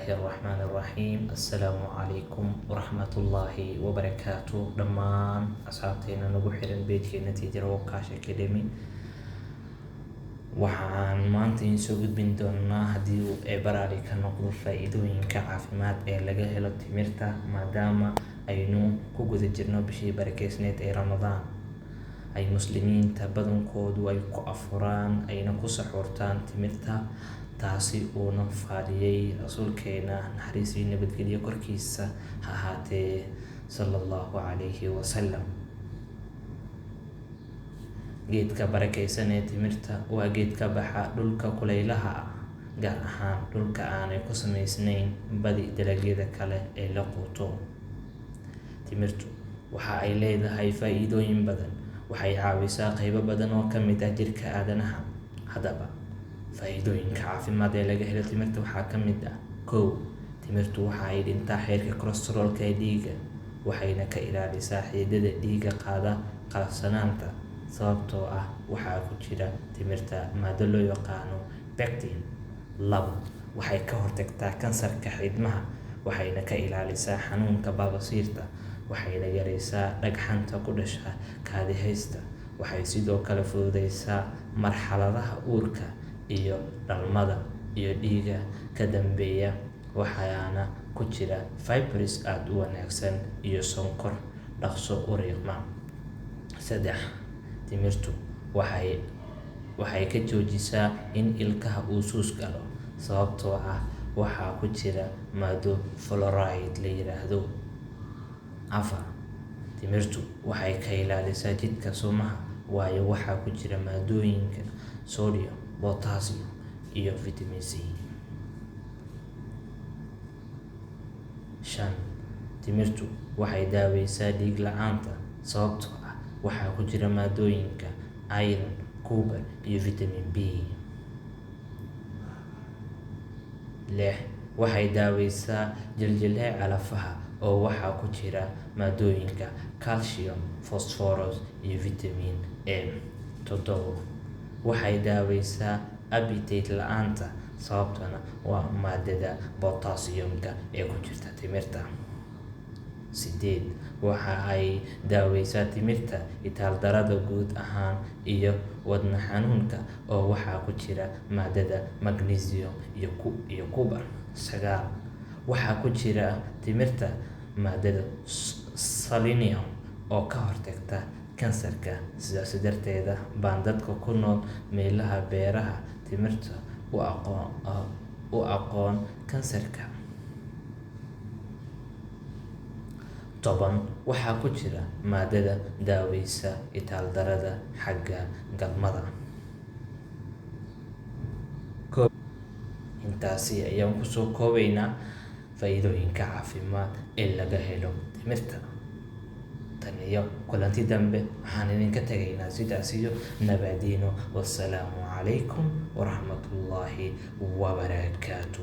Raxmaani raxiim. Assalaamu calaykum waraxmatullaahi wabarakaatu. Dhammaan asxaabteena nagu xiran page-keena Teacher Wakash Academy, waxaan maanta idiin soo gudbin doonaa, haddii uu Eebbe raali ka noqdo, faa-iidooyinka caafimaad ee laga helo timirta, maadaama aynu ku guda jirno bishii barakeysneyd ee Ramadaan, ay Muslimiinta badankoodu ay ku afuraan ayna ku saxuurtaan timirta, taasi uuna faaliyey Rasuulkeena, naxariis iyo nabadgelyo korkiisa ha ahaatee, sala Allahu calayhi wasalam. Geedka barakeysan ee timirta waa geed ka baxa dhulka kuleylaha ah, gaar ahaan dhulka aanay ku sameysnayn badi dalagyada kale ee la quuto. Timirtu waxa ay leedahay faa-iidooyin badan. Waxay caawisaa qeybo badan oo ka mid ah jirka aadanaha. Haddaba, faa-iidooyinka caafimaad ee laga helo timirta waxaa ka mid ah: Kow, timirtu waxa ay dhintaa xeerka kolestaroolka ee dhiigga, waxayna ka ilaalisaa xididdada dhiigga qaada qalafsanaanta, sababtoo ah waxaa ku jira timirta maado loo yaqaano pectin. Labo, waxay ka hortagtaa kansarka xiidmaha, waxayna ka ilaalisaa xanuunka baabasiirta, waxayna yareysaa dhagxanta ku dhasha kaadiheysta. Waxay sidoo kale fududeysaa marxaladaha uurka iyo dhalmada iyo dhiigga ka dambeeya, waxaana ku jira fibers aada u wanaagsan iyo sonkor dhaqso u riiqma. Saddex, timirtu waxay ka joojisaa in ilkaha uu suus galo, sababtoo ah waxaa ku jira maado fluoride la yiraahdo. Afar, timirtu waxay ka ilaalisaa jidhka sumaha, waayo waxaa ku jira maadooyinka sodium, potassium iyo vitamin C. Shan, timirtu waxay daaweysaa dhiig la-aanta, sababtoo ah waxaa ku jira maadooyinka iron, copper iyo vitamin B. Lix, waxay daaweysaa jiljileeca lafaha, oo waxaa ku jira maadooyinka calcium, phosphorus iyo vitamin A. Toddobo, waxay daaweysaa appetite la-aanta, sababtuna waa maadada potassium-ka ee ku jirta timirta. Sideed, waxa ay daaweysaa timirta itaaldarada guud ahaan iyo wadna xanuunka, oo waxaa ku jira maadada magnesium iyo copper. Sagaal, waxaa ku jira timirta maadada selenium oo ka hortagta kansarka, sidaas darteeda baan dadka ku nool meelaha beeraha timirta u aqoon kansarka. 10, waxaa ku jira maadada daaweysa itaaldarada xagga galmada. Intaasi ayaan kusoo koobeynaa faa-iidooyinka caafimaad ee laga helo timirta. Tan iyo kulanti dambe, waxaan idinka tegaynaa sidaas iyo nabadiino. Wassalaamu calaykum waraxmatullaahi wabarakaatu.